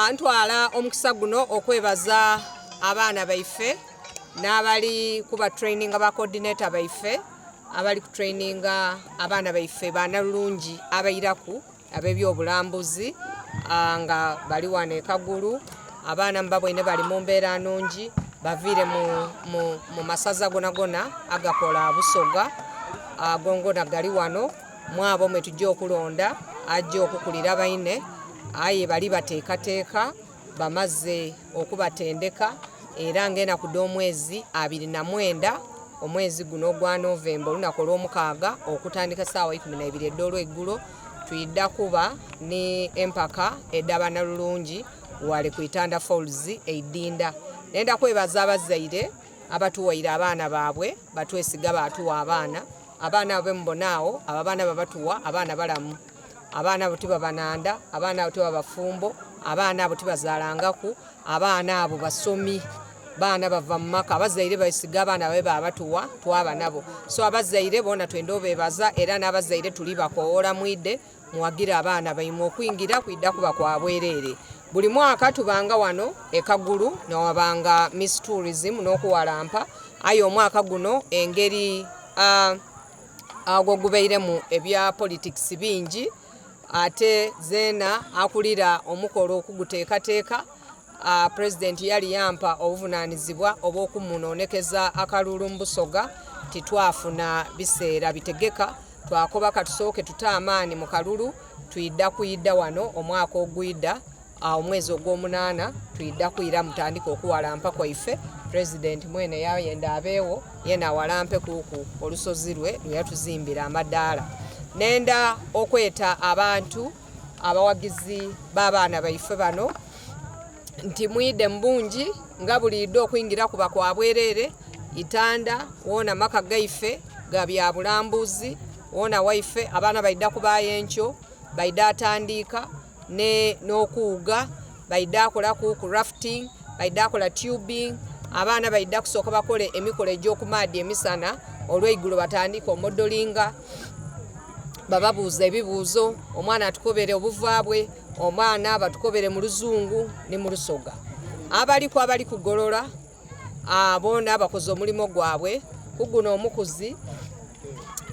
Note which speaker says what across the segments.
Speaker 1: Ntwala omukisa guno okwebaza abaana baife n'abali kuba traininga, ba coordinator baife abali kutraininga abaana baife banalulungi abairaku ab'ebyobulambuzi nga bali wano e Kagulu. Abaana mubabweine bali mu mbeera nungi, baviire mu, mu, mu masaza gonagona agakola Busoga, gongona gali wano. Mwabo mwe tujja okulonda ajja okukulira baine, aye bali bateekateeka, bamaze okubatendeka, era ng'enaku dh'omwezi 29 omwezi guno ogwa Novemba, olunaku olw'omukaaga, okutandika saawa 12 edh'olweigulo, twidha kuba ni empaka edh'abanalulungi wale ku Itanda Falls eidinda. Nenda kwebaza abazaire abatuwaire abaana baabwe, batwesiga baatuwa abaana. Abaana abo bemubona agho, abo abaana babatuwa abaana balamu. Abaana abo tibabananda, abaana abo tiba bafumbo, abaana abo tibazalangaku, abaana abo basomi, baana bava mu maka, abazaire besiga abaana babe babatuwa twaba nabo. So abazaire bona twenda obebaza, era n'abazaire tuli bakowoola mwide muwagire abaana baimwe. Okwingira kwidha kuba kwa bwerere. Buli mwaka tubanga wano e Kagulu newabanga Miss Tourism n'okuwalampa, aye omwaka guno engeri agwo gubairemu ebya politics bingi, ate zeena akulira omukolo okuguteekateeka, Pulezidenti yali yampa obuvunanizibwa obw'okumunonekeza akalulu mu Busoga, titwafuna biseera bitegeka, twakoba katusooke tute amaani mu kalulu, twidha kwidha wano omwaka ogwidha omwezi ogw'omunaana, twidha kwira mutandike okuwalampa kwaife. Pulezidenti mwene yayenda abeewo yena awalampe kuku olusozi lwe lwe yatuzimbira amadaala. Nenda okweta abantu abawagizi b'abaana baife bano nti mwidhe mu bungi, nga buliidho okwingira kuba kwa bwerere. Itanda wona maka gaife ga bya bulambuzi, wona waife abaana baidha kubaayo enkyo, baidha atandiika n'okuwuga, baidha akolaku ku rafting, baidha akola tubing. Abaana baidha kusooka bakole emikolo egy'okumaadhi emisana, olweigulo batandike omodolinga, bababuuza ebibuuzo, omwana atukobere obuva bwe, omwana batukobere mu luzungu ni mu Lusoga. Abaliku abali kugolola bona bakoze omulimo gwabwe ku guno omukuzi,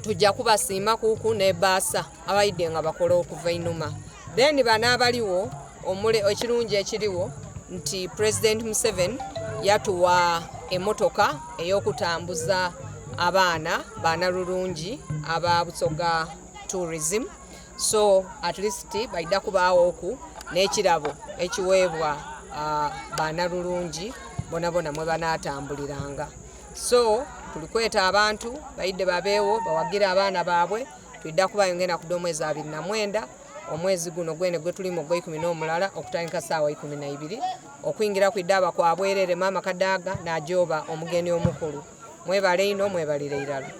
Speaker 1: tujja kubasiima kuku n'ebaasa abaidde nga bakola okuva einhuma. Then bano abaliwo, ekirungi ekiriwo nti President Museveni yatuwa emotoka ey'okutambuza abaana banalulungi aba Busoga Tourism, so at least baidha kubaawo oku n'ekirabo ekiweebwa banalulungi bonabona mwe banatambuliranga. So tuli kweta abantu baidhe babeewo bawagire abaana baabwe. Twidha kubayo ng'enaku dh'omwezi 29 omwezi guno gwene gwe tulimu ogw'e-11, okutandika saawa 12. Okwingira kwidha aba kwa bwerere. Maama Kadaga n'ajoba omugeni omukulu. Mwebale inho, mwebalire irala.